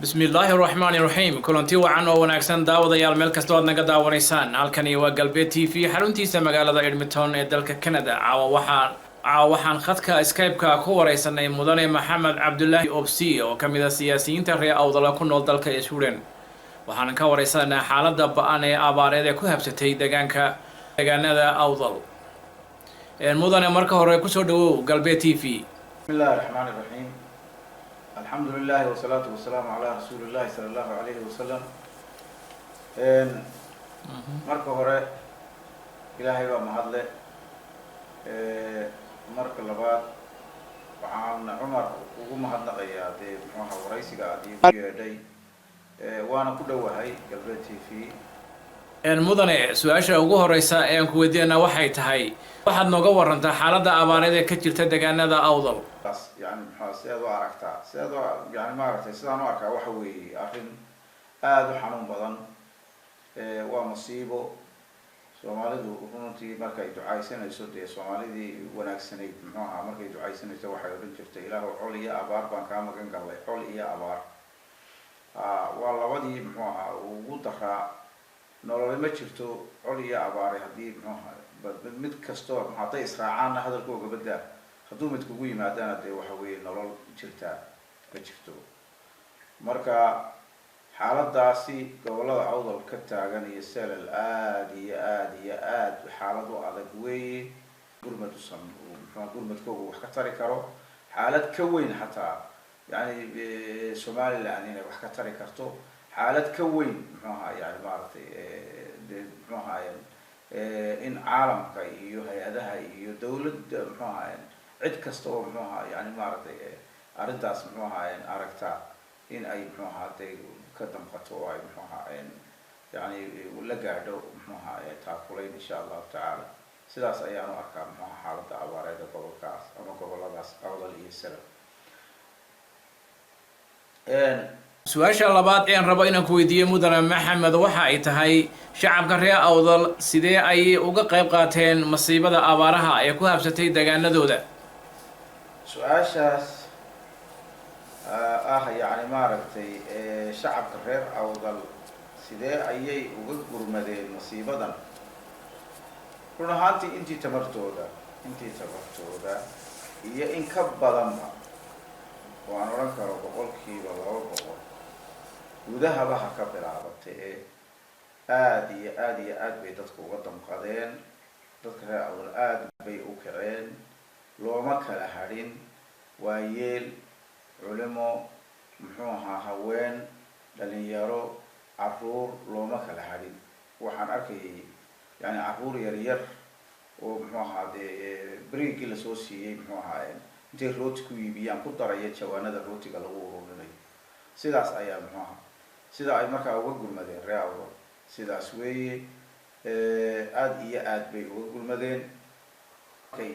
Bismillaahi raxmaani raxiim. Kulanti wacan oo wanaagsan, daawadayaal, meel kastoo aad naga daawanaysaan. Halkani waa Galbeed TV, xaruntiisa magaalada Edmonton ee dalka Canada. Caawa waxaan khadka Skype-ka ku wareysanay mudane Maxamed Cabdulaahi Obsi, oo ka mid ah siyaasiyiinta reer Awdala ku nool dalka Sweden. Waxaan ka wareysanaa xaaladda ba-an ee abaareed ee ku habsatay deegaanka deegaanada Awdal. Mudane, marka hore kusoo dhawow Galbeed TV. بسم الله الرحمن الرحيم، الحمد لله والصلاة والسلام على رسول الله صلى الله عليه وسلم. Marka hore Ilaahay baa mahadle. Marka labaad waxaan Cumar ugu mahadnaqayaa dee muxuaha waraysiga aad iigu yeedhay, waana ku dhowahay Galbeed TV. Mudane, su-aasha ugu horeysa ee aan ku weydiinana waxay tahay, waxaad nooga warantaa xaaladda abaareed ee ka jirta deegaanada Awdal. Taas yani muxua sideed u aragtaa, sideed u yani maaragtay, sidaan u arkaa waxa weeye arrin aada u xanuun badan. Waa masiibo. Soomaalidu runtii markay ducaysanayso, dee Soomaalidii wanaagsanayd muxuu ahaa, markay ducaysanayso waxay odhan jirtay: "Ilaahu col iyo abaar baan kaa magan gallay." Col iyo abaar waa labadii muxuu ahaa ugu daraa. Nolole ma jirto col iyo abaare haddii muxuu ahaa mid kastoo hadday israacaanna hadalkooga badaa, hadduu mid kugu yimaadana dee waxa weeye nolol jirtaa ma jirto. Marka xaaladaasi gobolada Awdal ka taagan iyo Selal aada iyo aada iyo aada xaalad u adag weeye. Gurmad usan muxua gurmadkooga wax ka tari karo, xaalad ka weyn xataa yani Somaliland inay wax ka tari karto, xaalad ka weyn muxuu ahaa yani maaragtay de muxuu ahaay in caalamka iyo hay-adaha iyo dawladda muxuu ahaay cid kasta oo muxuu ahaa yani maaragtay arrintaas muxuu ahaa aragtaa in ay muxuu ahaa dee ka damqato oo ay muxuu ahaa yani la gaadho muxuu ahaa taakulayn, insha Allahu tacaala. Sidaas ayaan u arkaa muxuu ahaa xaaladda abaareeda gobolkaas ama goboladaas Awdal iyo Salal. Su-aasha labaad een rabo inaan ku weydiiyo, mudane Maxamed, waxa ay tahay: shacabka reer Awdal sidee ayay uga qayb qaateen masiibada abaaraha ee ku habsatay deegaanadooda? Su-aashaas ah yani maaragtay shacabka reer Awdal sidee ayay uga gurmadeen masiibadan, run ahaantii intii tamartooda iyo in ka badanba, oo aan odhan karo 200%, gudahaba ha ka bilaabatay ee aada iyo aada iyo aad bay dadku uga damqadeen. Dadka reer Awdal aada bay u kaceen, looma kala hadhin: waayeel, culimo, muxuu ahaa, haween, dhalinyaro, caruur, looma kala hadhin. Waxaan arkayay yani carruur yar yar oo muxuu ahaa dee beriigii lasoo siiyey muxuu ahaa intay rooti ku iibiyaan ku daraya jawaanada rootiga lagu ururinayo. Sidaas ayaa muxuu ahaa sida ay markaa uga gurmadeen reer Awdal. Sidaas weeye, aada iyo aad bay uga gurmadeen. Markay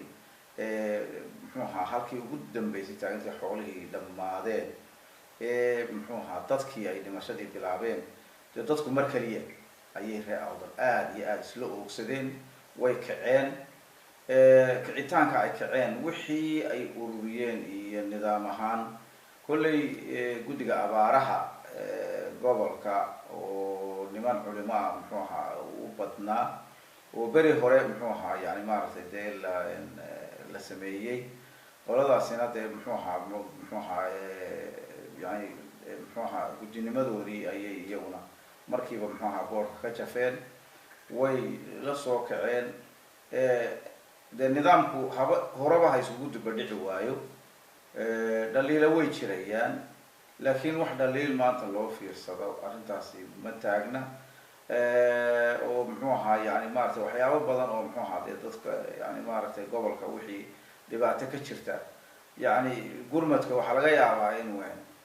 muxuu ahaa halkii ugu dambeysay taagantay, xoolihii dhammaadeen ee muxuu ahaa dadkii ay dhimashadii bilaabeen, dee dadku mar kaliya ayay reer Awdal aada iyo aada isla oogsadeen, way kaceen. Kicitaanka ay kaceen, wixii ay ururiyeen iyo nidaam ahaan, kolley guddiga abaaraha gobolka oo niman culimo ah muxuu ahaa u badnaa, oo beri hore muxuu ahaa yani maaragtay dee la sameeyey, qoladaasina dee muxuu ahaa yani muxuu ahaa guddinimadoodii ayay iyaguna markiiba muxuu ahaa boorka ka jafeen, way la soo kaceen. Dee nidaamku haba horeba ha isugu dubadhici waayo, dhaliilo way jirayaan, laakiin wax dhaliil maanta loo fiirsado arrintaasi ma taagna. Oo muxuu ahaa yani maaragtay waxyaabo badan oo muxuu ahaa dee dadka yani maaragtay gobolka wixii dhibaato ka jirta, yani gurmadka waxaa laga yaabaa in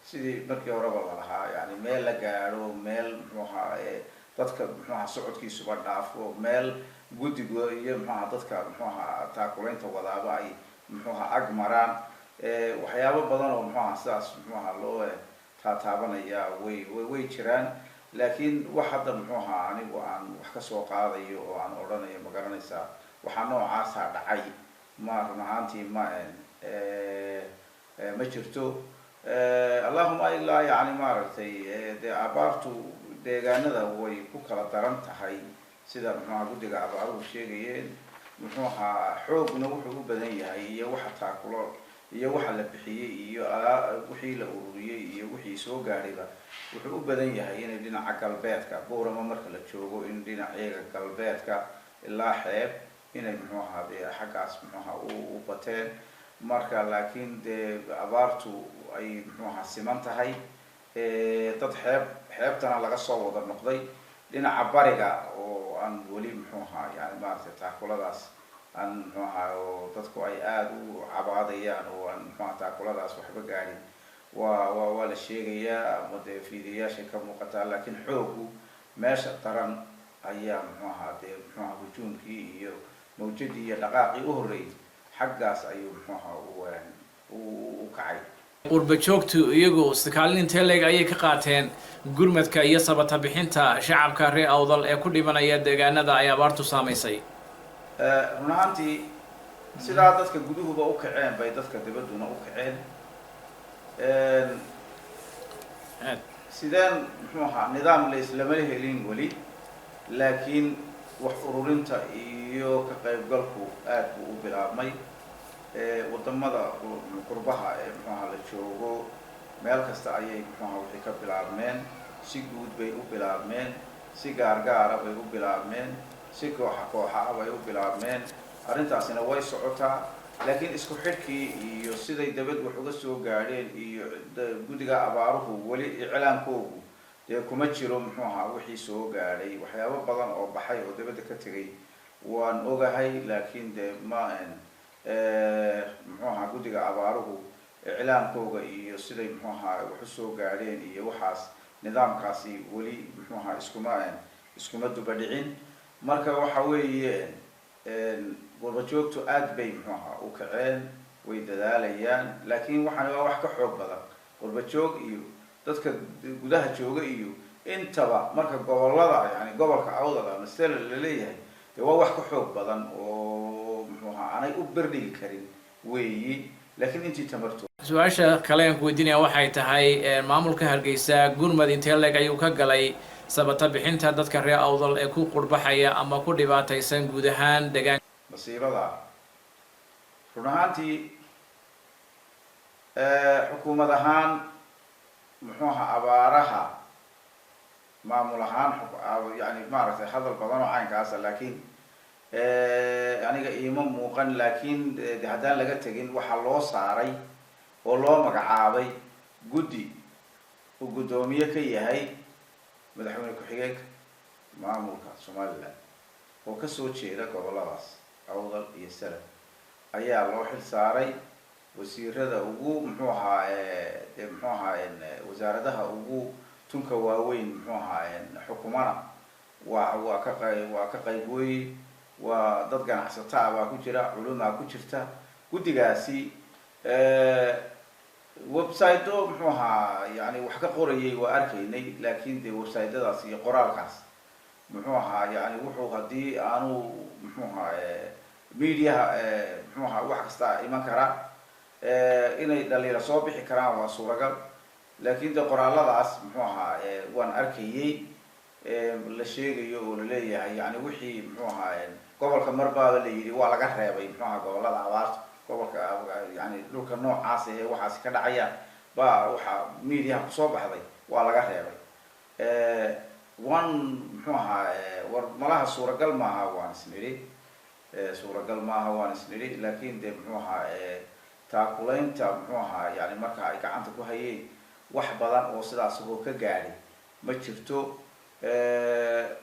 sidii markii horeba lalahaa yani meel la gaadho, meel muxuu ahaa dadka muxuu ahaa socodkiisuba dhaafo, meel guddiga iyo muxuu ahaa dadka muxuu ahaa taakulaynta wadaaba ay muxuu ahaa ag maraan. Waxyaabo badan oo muxuu ahaa sidaas muxuu ahaa loo taataabanaya way jiraan, laakiin wax hadda muxuu ahaa anigu aan wax kasoo qaadayo oo aan odhanayo, ma garanaysaa, waxaa noocaasaa dhacay, ma run ahaantii ma jirto. Allahuma ilaa yani maaragtay dee abaartu deegaanada way ku kala daran tahay, sida muxuaha guddiga abaaruhu sheegayeen. Muxuu ahaa, xoogna wuxuu u badan yahay iyo waxa taakulo iyo waxa la bixiyey iyo wixii la ururiyey iyo wixii soo gaadhayba, wuxuu u badan yahay inay dhinaca galbeedka Buurama marka la joogo, in dhinaceega galbeedka ilaa xeeb inay muxuu ahaa dee xaggaas muxuaha u bateen marka. Laakiin dee abaartu ay muxuu ahaa siman tahay, dad xeeb xeebtana laga soo wada noqday, dhinaca bariga oo aan weli muxuu ahaa yani maaragtay taakuladaas aan muxuu ahaa oo dadku ay aada u cabaadayaan oo aan muxuu aha taakuladaas waxba gaadhin, waa la sheegayaa ama dee fiidiyayaashay ka muuqataa. Laakiin xoogu meesha daran ayaa muxuu ahaa dee muxuu ahaa hujuumkii iyo mawjadii iyo dhaqaaqii u horreeyey xaggaas ayuu muxuu ahaa u kacay. Qurba joogtu iyagu kaalin intee leeg ayay ka qaateen gurmadka iyo sabata bixinta shacabka reer Awdal ee ku dhimanaya deegaanada ay abaartu saamaysay? Run ahaantii, sidaa dadka guduhuba u kaceen bay dadka dibadduna u kaceen. Sideen muxuu ahaa nidaam la islama helin weli, laakiin wax ururinta iyo ka qaybgalku aad buu u bilaabmay. Wadamada qurbaha ee muxuu ahaa la joogo, meel kasta ayay muxuu ahaa wixii ka bilaabmeen. Si guud bay u bilaabmeen, si gaar gaara bay u bilaabmeen, si kooxa kooxa ah bay u bilaabmeen. Arrintaasina way socotaa, laakiin isku xidhkii iyo siday dabad wax uga soo gaadheen iyo guddiga abaaruhu weli iclaankoogu dee kuma jiro muxuu ahaa wixii soo gaadhay. Waxyaabo badan oo baxay oo dabadda ka tegay waan ogahay, laakiin dee ma muxuu ahaa guddiga abaaruhu iclaankooga iyo siday muxuu ahaa wax usoo gaadheen iyo waxaas nidaamkaasi weli muxuu ahaa iskuma duba dhicin. Marka waxa weeye, qurbajoogtu aad bay muxuu ahaa u kaceen, way dadaalayaan, laakiin waxaan waa wax ka xoog badan qurbajoog iyo dadka gudaha jooga iyo intaba. Marka gobolada, yani gobolka Awdal ama Sela laleeyahay, dee waa wax ka xoog badan oo muxuu ahaa aanay u berdhigi karin weeyi, laakiin intii tamarto. Su-aasha kale aan ku weydiinaya waxay tahay, maamulka Hargeysa gurmad intee leeg ayuu ka galay sabata bixinta dadka reer Awdal ee ku qurbaxaya ama ku dhibaataysan guud ahaan degaan masiibada? Run ahaantii, xukuumad ahaan muxuu ahaa abaaraha maamul ahaan, yani maaragtay hadal badan oo caynkaasa, laakiin aniga iima muuqan. Laakiin de haddaan laga tegin, waxaa loo saaray oo loo magacaabay guddi uu guddoomiye ka yahay madaxweyne ku-xigeenka maamulka Somaliland oo kasoo jeeda goboladaas Awdal iyo Salal ayaa loo xil saaray. Wasiirada ugu muxuu ahaa dee muxuu ahaa wasaaradaha ugu tunka waaweyn muxuu ahaa xukumana waa ka qayb weeye. Waa dad ganacsataa baa ku jira, culumaa ku jirta guddigaasi. Website-o muxuu ahaa yani wax ka qorayay waa arkaynay, laakiin dee website-adaas iyo qoraalkaas muxuu ahaa yani wuxuu haddii aanu muxuu ahaa mediaha muxuu ahaa wax kasta iman karaa, inay dhaliila soo bixi karaan waa suuragal. Laakiin de qoraalladaas muxuu ahaa waan arkayay la sheegayo oo laleeyahay yani wixii muxuu ahaa gobolka marbaaba la yidhi waa laga reebay muxuu ahaa gobolada abaarta, gobolka yani dhulka noocaas ee waxaasi ka dhacayaan baa waxaa mediaha kusoo baxday waa laga reebay. One muxuu ahaa war malaha suuragal maaha, waan isnidhi suuragal maaha, waan isnidhi. Laakiin de muxuu ahaa taakulaynta muxuu ahaa yani marka ay gacanta ku hayeen, wax badan oo sidaas oo ka gaadhay ma jirto.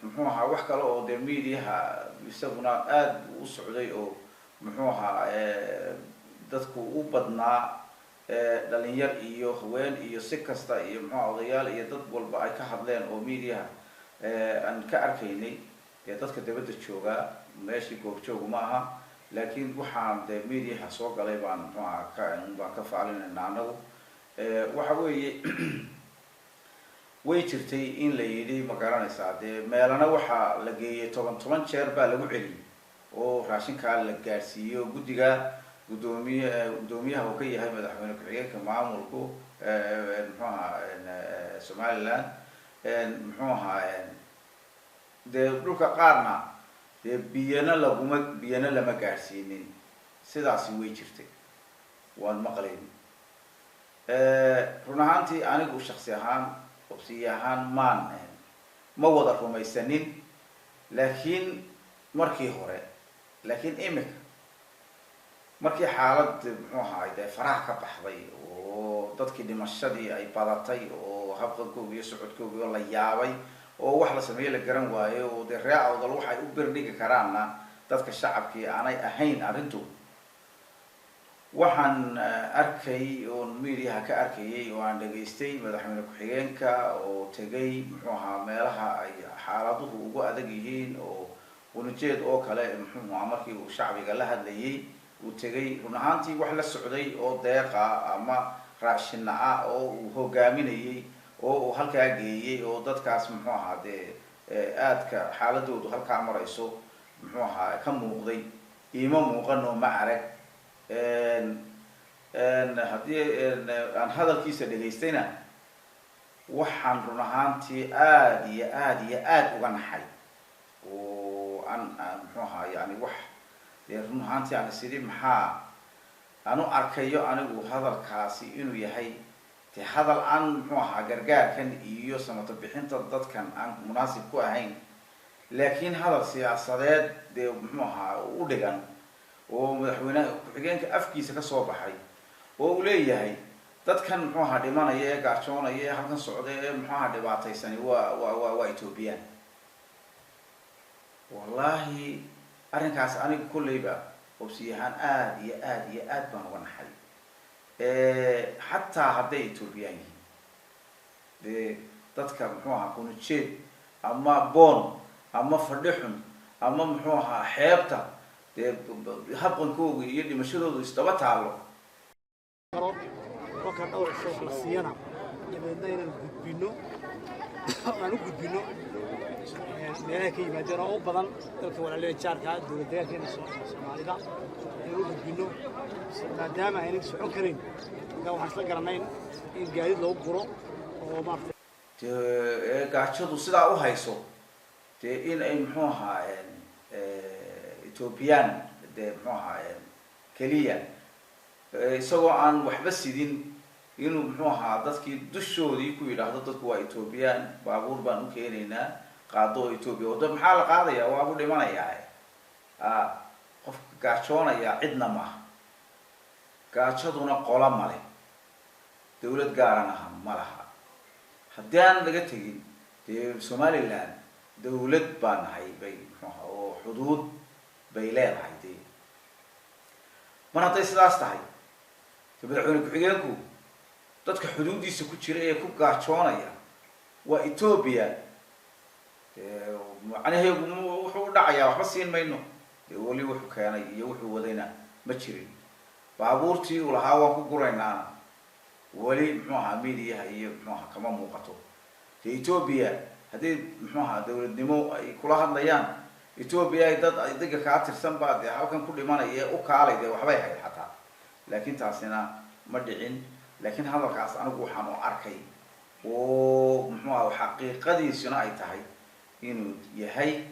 Muxuu ahaa wax kale oo dee mediaha isaguna aada u socday oo muxuu ahaa dadku u badnaa dhalinyar iyo haween iyo si kasta iyo muxuaha odayaal iyo dad walba ay ka hadleen oo mediaha aan ka arkaynay. Dee dadka dabadda joogaa meeshii goobjoogu ma aha, laakiin waxaan dee mediaha soo galay baan muxuu ahaa ka baan ka faalinayna anagu. Waxa weeye, way jirtay in la yidhi, ma garanaysaa, dee meelana waxaa la geeyey toban toban jeer baa lagu celiyey oo raashinkaa la gaadhsiiyo. Guddiga guddoomiye guddoomiyaha uu ka yahay madaxweyne ku-xigeenka maamulku. Muxuu ahaa Somaliland, muxuu ahaa dee dhulka qaarna dee biyana laguma, biyana lama gaadhsiinin. Sidaasi way jirtay, waan maqlayn. Run ahaantii anigu shaksi ahaan, obsiye ahaan, maan ma wada rumaysanin, laakiin markii hore, laakiin imika markii xaalad muxuu ahaay dee faraha ka baxday oo dadkii dhimashadii ay badatay oo habqankooga iyo socodkooga oo la yaabay oo wax la sameeye la garan waayo oo dee ree Awdal waxay u birdhigi karaanna dadka shacabkii aanay ahayn arrintu, waxaan arkay oon mediaha ka arkayay oo aan dhageystay madaxweyne ku-xigeenka oo tegay muxuu ahaa meelaha ay xaaladuhu ugu adag yihiin oo Qunujeed oo kale, muxuu ahaa markii uu shacbiga la hadlayay uu tegay. Run ahaantii wax la socday oo deeqa ama raashina ah oo uu hogaaminayay oo uu halkaa geeyey oo dadkaas muxuu ahaa dee aadka xaaladoodu halkaa marayso muxuu ahaa ka muuqday iima muuqan oo ma arag. Haddii aan hadalkiisa dhegaystayna, waxaan run ahaantii aada iyo aada iyo aada uga naxay oo aan muxuu ahaa yani wax dee run ahaantii aan isiri maxaa aan u arkayo anigu hadalkaasi inuu yahay dee hadal aan muxuu ahaa gargaarkan iyo samato bixinta dadkan aan munaasib ku ahayn, laakiin hadal siyaasadeed dee muxuu ahaa u dhigan oo madaxweyne ku-xigeenka afkiisa kasoo baxay oo uu leeyahay dadkan muxuu ahaa dhimanaya ee gaajoonaya ee halkan socda ee muxuu ahaa dhibaataysani waa Ethiopian. Wallahi arrinkaas anigu kolleyba obsiyahaan aada iyo aada iyo aad baan uga naxay, xataa hadday Ethiopian yihiin. Dee dadka muxuu ahaa Qunujeed ama Boon ama Fadhixun ama muxuu ahaa xeebta dee habqankooga iyo dhimashadoodu isdaba taalo. Kolkaan dhowr cisho wax la siiyana, dabeedna inaan gudbinno, aan u gudbinno meelaha ka yimaadeen oo u badan dalka walaalada jaarka, dowlad deegaankeena Soomaalida inaan u gudbinno, maadaama aynan socon karayn. Marka waxaan isla garanayn in gaadiid loogu guro oo maarata Dee gaajadu sidaa u hayso dee in ay muxuu ahaa Ethiopian dee muxuu ahaa keliya isagoo aan waxba sidin inuu muxuu ahaa dadkii dushoodii ku yidhaahdo dadku waa Ethiopian, baabuur baan u keenaynaa qaado oo Ethiopia wado, maxaa la qaadayaa? Waabu dhimanayaa. A qofka gaajoonayaa cidna maaha, gaajaduna qola male, dawlad gaarana ma laha. Haddii aan laga tegin dee Somaliland dawlad baa nahay bay muxuu ahaa oo xuduud bay leedahay. Dee mar hadday sidaas tahay, dee madaxweyne ku-xigeenku dadka xuduuddiisa ku jira ee ku gaajoonaya waa Ethiopia, dee macnaheegu wuxuu u dhacayaa waxba siin mayno. Dee weli wuxuu keenay iyo wuxuu wadayna ma jirin. Baabuurtii uu lahaa waan ku guraynaana weli muxuu ahaa mediaha iyo muxuu ahaa kama muuqato. Dee Ethiopia haddii muxuu ahaa dawladnimo ay kula hadlayaan, Ethiopia ay dad adiga kaa tirsan baa dee halkan ku dhimanaya ee u kaalay, dee waxbay hayd xataa, laakiin taasina ma dhicin. Laakiin hadalkaas anigu waxaan u arkay oo muxuu aha xaqiiqadiisuna ay tahay inuu yahay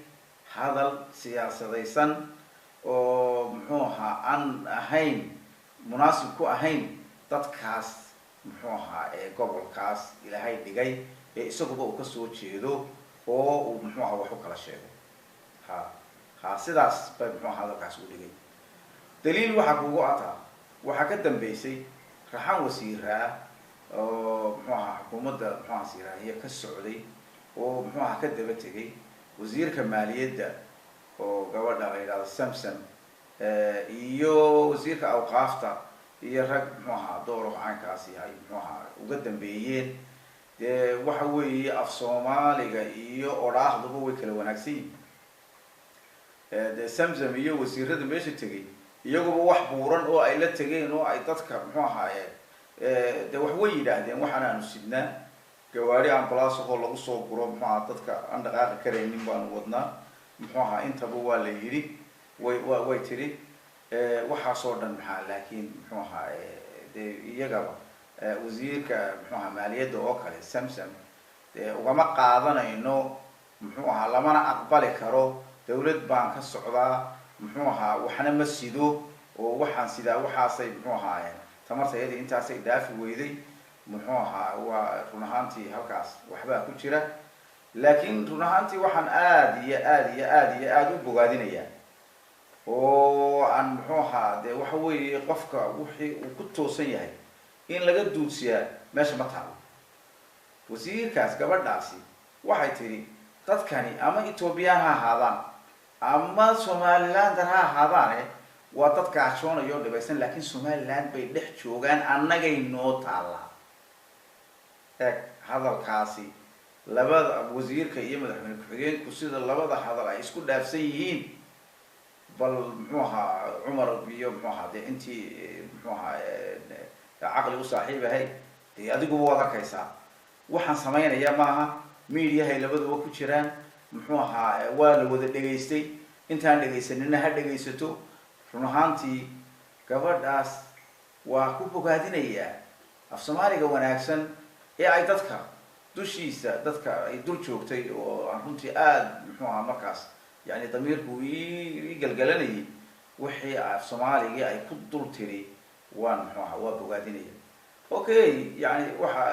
hadal siyaasadaysan oo muxuu ahaa aan ahayn munaasib ku ahayn dadkaas muxuu ahaa ee gobolkaas Ilaahay dhigay ee isaguba uu kasoo jeedo oo uu muxuu ahaa wax u kala sheego. Ha sidaas bay muxuu ahaa hadalkaas u dhigay. Daliil waxaa kugu ataa, waxaa ka dambeysay raxan wasiiraa oo muxuu ahaa xukuumadda muxuu ahaa siiraahiya ka socday oo muxuu ahaa ka daba tegay wasiirka maaliyadda oo gabadha la yidhahdo Samson iyo wasiirka awqaafta iyo rag muxuu ahaa dooro caynkaasi ay muxuu ahaa uga dambeeyeen. Dee waxa weeye af Soomaaliga iyo odhaahduba way kala wanaagsan yihin. Dee Samsam iyo wasiirada meesha tegay iyaguba wax buuran oo ay la tegeen oo ay dadka muxuu ahaaye dee wax way yidhaahdeen, waxaan aanu sidnaa gawaari ambalaas ahoo lagu soo guro muxuu ahaa dadka aan dhaqaaqi karaynin baanu wadnaa, muxuu ahaa intaba waa la yidhi, way tiri waxaasoo dhan maxaa, laakiin muxuu ahaa dee iyagaba Wasiirka muxuu ahaa maaliyadda oo kale, Samsam, dee ugama qaadanayno, muxuu ahaa, lamana aqbali karo. Dawlad baan ka socdaa, muxuu ahaa, waxna ma sido oo waxaan sidaa waxaasay, muxuu ahaa, tamartayadii intaasay dhaafi weyday, muxuu ahaa. Waa run ahaantii halkaas waxbaa ku jira, laakiin run ahaantii waxaan aada iyo aada iyo aada iyo aada u bogaadinayaa oo aan, muxuu ahaa, dee waxa weeye qofka wixii uu ku toosan yahay in laga duudsiyaa meesha ma taalo. Wasiirkaas, gabadhaasi waxay tidhi dadkani ama Ethoobiyan ha ahaadaan ama Somalilander ha ahaadaane, waa dad gaajoonayo o dhibaysan, laakiin Somaliland bay dhex joogaan, annagay noo taallaa. Eeg hadalkaasi, labada wasiirka iyo madaxweyne ku-xigeenku sida labada hadal ay isku dhaafsan yihiin. Bal muxuu ahaa, Cumar iyo muxuu ahaa, dee intii muxuu ahaa caqli u saaxiib ahay, dee adiguba waad arkaysaa. Waxaan samaynayaa maaha, mediahay labaduba ku jiraan, muxuu ahaa, waa la wada dhegaystay. Intaan dhegaysanina ha dhegaysato. Run ahaantii gabadhaas waa ku bogaadinayaa af Soomaaliga wanaagsan ee ay dadka dushiisa, dadka ay dul joogtay, oo aan runtii aada, muxuu ahaa, markaas yani damiirku ii galgalanayay wixii af Soomaaligii ay ku dul tiri. Waan, muxuu ahaa, waa bogaadinaya. Okay, yani waxa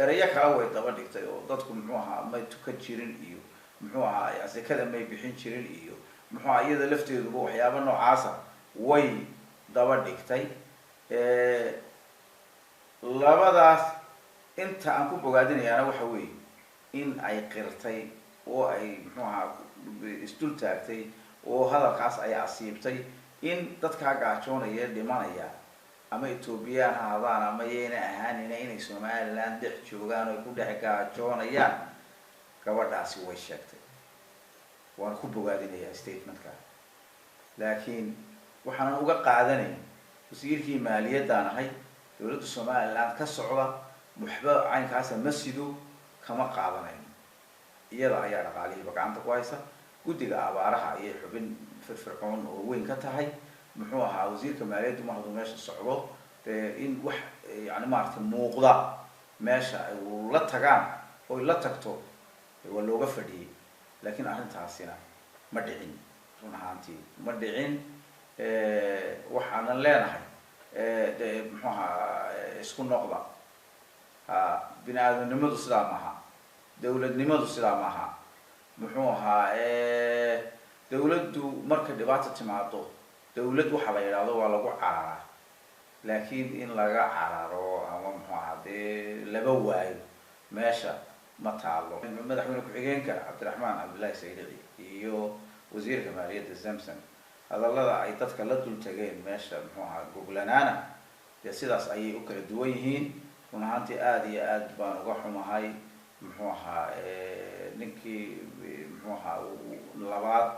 ereyo kale way daba dhigtay oo dadku, muxuu ahaa, may tukan jirin iyo, muxuu ahaa, sekada may bixin jirin iyo, muxuu ahaa, iyada lafteeduba waxyaaba noocaasa way daba dhigtay. Labadaas inta aan ku bogaadinayaana waxa weeye in ay qirtay oo ay, muxuu ahaa, isdul taagtay oo hadalkaas ay asiibtay in dadkaa gaajoonaya, dhimanaya, ama Ethoobiyan ha ahaadaan ama yayna ahaanina, inay Somaliland dhex joogaan oo ay ku dhex gaajoonayaan. Gabadhaasi way sheegtay, waan ku bogaadinayaa statementka, laakiin waxaanan uga qaadanayn wasiirkii maaliyaddaan ahay, dowladda Somaliland ka socda, waxba caynkaasa ma sido, kama qaadanayno. Iyada ayaa dhaqaalihiiba gacanta ku haysa, guddiga abaaraha ayay xubin firfircoon oo weyn ka tahay. Muxuu ahaa, wasiirka maaliyaddu mar hadduu meesha socdo, dee in wax yani maaragtay muuqda meesha ay la tagaan oy la tagto waa looga fadhiyey, laakiin arrintaasina ma dhicin, run ahaantii ma dhicin. Waxaanan leenahay, de muxuu ahaa, isku noqda. Bini aadamnimadu sidaa maaha, dawladnimadu sidaa maaha. Muxuu ahaa, dawladdu markay dhibaata timaado, dawlad waxaa la yidhahdo waa lagu cararaa, laakiin in laga cararo ama, muxuu ahaa, dee laba waayo meesha ma taalo. Madaxweyne ku-xigeenka Cabdiraxmaan Cabdillahi Saylici iyo wasiirka maaliyadda Zamzam hadallada ay dadka la dul tageen meesha, muxuu ahaa, goglanaana, dee sidaas ayay u kala duwan yihiin. Run ahaantii aada iyo aad baan uga xumahay, muxuu ahaa, ninkii, muxuu ahaa, labaad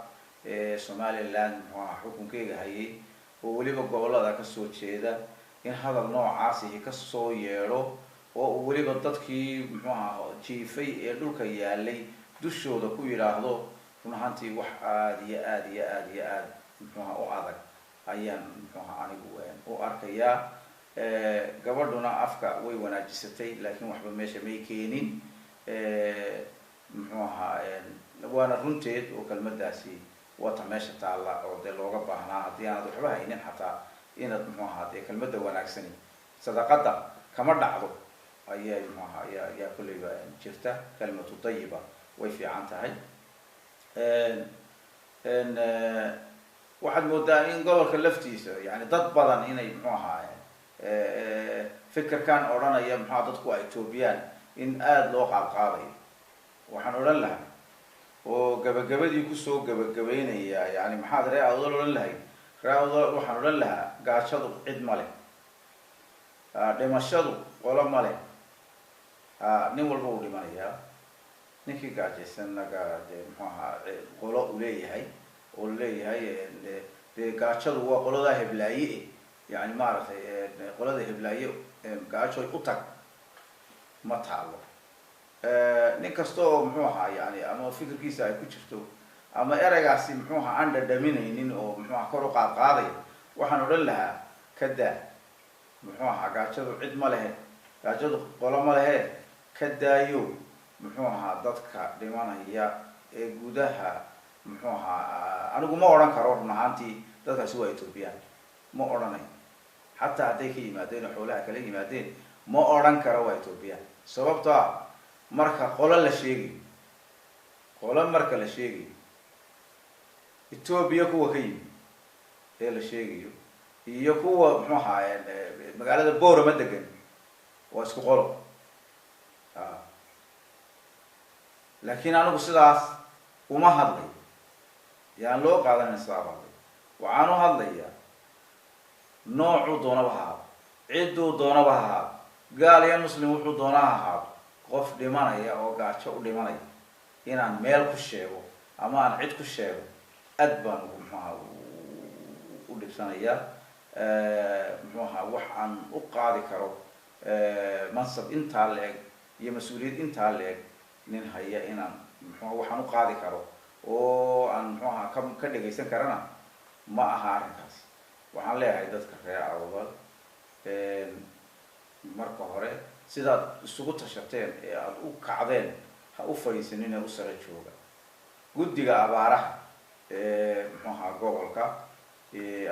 ee Somaliland, muxuu ahaa, xukunkeyga hayay oo weliba gobollada kasoo jeeda, in hadal noocaasihi kasoo yeedho oo uu weliba dadkii, muxuu ahaa, jiifay ee dhulka yaalay dushooda ku yidhaahdo, run ahaantii wax aada iyo aada iyo aada iyo aada, muxuu ahaa, u adag ayaan, muxuu ahaa, anigu u arkayaa. Gabadhuna afka way wanaajisatay, laakiin waxba meesha may keenin, muxuu ahaa, waana runteed oo kelmadaasi wata meesha taalla oo dee looga baahnaa haddii aanad waxba haynin xataa inaad, muxuu ahaa, dee kelmadda wanaagsani sadaqada kama dhacdo ayay, muxuu ahaa, ayaa kolleyba jirta. Kalimatu tayiba way fiican tahay. Waxaad moodaa in gobolka laftiisa yani dad badan inay, muxuu ahaa, fikirkan odhanaya, muxua, dadku waa Ethoobiyan, in aada loo qaadqaadayo. Waxaan odhan lahaa oo gabagabadii kusoo gabagabeynaya, yani maxaad ree Awdal odhan lahayd? Ree Awdal waxaan odhan lahaa, gaajadu cid ma leh, dhimashadu qolo ma leh, nin walba uu dhimanayaa. Ninkii gaajaysannaga dee, muxuu ahaa, qolo uu leeyahay oo leeyahay dee gaajadu waa qoladaa heblaaye, yani maaragtay qolada heblaaye gaajoy u tag ma taalo. Nin kasta oo, muxuu ahaa, yani ama fikirkiisa ay ku jirto ama ereygaasi, muxuu ahaa, aan dhadhaminaynin oo, muxuu aha, kor u qaadqaadaya, waxaan odhan lahaa ka daa. Muxuu ahaa, gaajadu cid ma lehe. Gaajadu qolo ma lehe, ka daayo muxuu ahaa dadka dhimanaya ee gudaha. Muxuu ahaa, anigu ma odhan karo run ahaantii dadkaasi waa Ethoobiyan, ma odhanayo. Xataa hadday ka yimaadeen oo xoolaha kala yimaadeen, ma odhan karo waa Ethoobiyan, sababtoo ah marka qolo la sheegayo, qolo marka la sheegayo, Etoobiya kuwa ka yimid ee la sheegayo iyo kuwa muxuu ahaa magaalada Boorama degan waa isku qolo. Laakiin anigu sidaas uma hadlay, yaan loo qaadanayn sidaa u hadlay. Waxaan u hadlayaa noocuu doonaba ha ahaado, cidduu doonaba ha ahaado, gaal iyo muslim wuxuu doona ha ahaado, qof dhimanaya oo gaajo u dhimanaya inaan meel ku sheego ama aan cid ku sheego aad baan ugu muxuu ahaa u dhibsanayaa. Muxuu ahaa, wax aan u qaadi karo mansab intaa la-eg iyo mas-uuliyad intaa la-eg nin haya inaan muxuu waxaan u qaadi karo oo aan muxuu ahaa ka dhagaysan karana ma aha arrinkaas. Waxaan leeyahay dadka reer Awdal, marka hore sidaad isugu tashateen ee aada u kacdeen ha u fadhiisanin ee u sara jooga. Guddiga abaaraha ee muxuu ahaa gobolka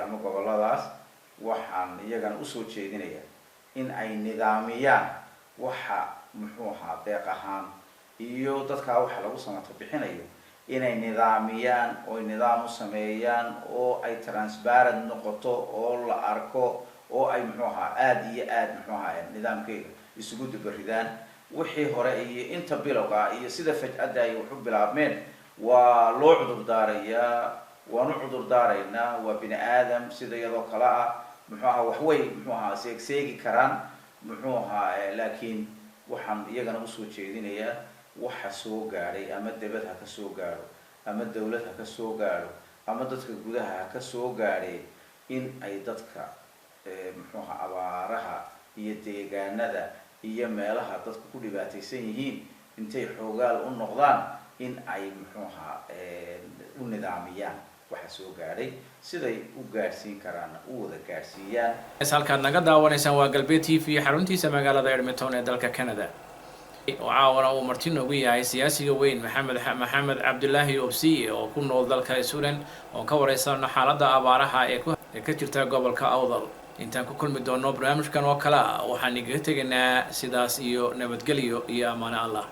ama goboladaas waxaan iyagana usoo jeedinayaa in ay nidaamiyaan waxa muxuu ahaa deeq ahaan iyo dadkaa waxa lagu samato bixinayo, inay nidaamiyaan oy nidaam u sameeyaan oo ay transparent noqoto oo la arko oo ay muxuu ahaa aada iyo aada muxuu ahaa nidaamkeyga isugu dubaridaan. Wixii hore iyo inta bilowga ah iyo sida faj-adda ay waxu bilaabmeen waa loo cudur daarayaa, waanu cudur daaraynaa. Waa bini aadam sida iyadoo kale ah, muxuu ahaa, waxway muxuu ahaa seegseegi karaan muxuu ahaa. Laakiin waxaan iyagana usoo jeedinayaa waxa soo gaadhay, ama debad ha ka soo gaadho ama dawlad ha ka soo gaadho ama dadka gudaha ha ka soo gaadhay, in ay dadka muxuu ahaa abaaraha iyo deegaanada iyo meelaha dadku ku dhibaataysan yihiin intay xoogaal u noqdaan in ay muxuu ahaa u nidaamiyaan waxa soo gaadhay, siday u gaadhsiin karaanna u wada gaadhsiiyaan. Halkaad naga daawanaysaan waa Galbeed TV, xaruntiisa magaalada Edmonton ee dalka Canada, oo caawana uu marti noogu yahay siyaasiga weyn Maxamed Cabdilaahi Obsiye oo ku nool dalka Sudan, oon ka wareysano xaaladda abaaraha ee ka jirta gobolka Awdal. Intaan ku kulmi doono barnaamijkan oo kale ah, waxaan igaga tegaynaa sidaas iyo nabadgelyo iyo amaano Allah.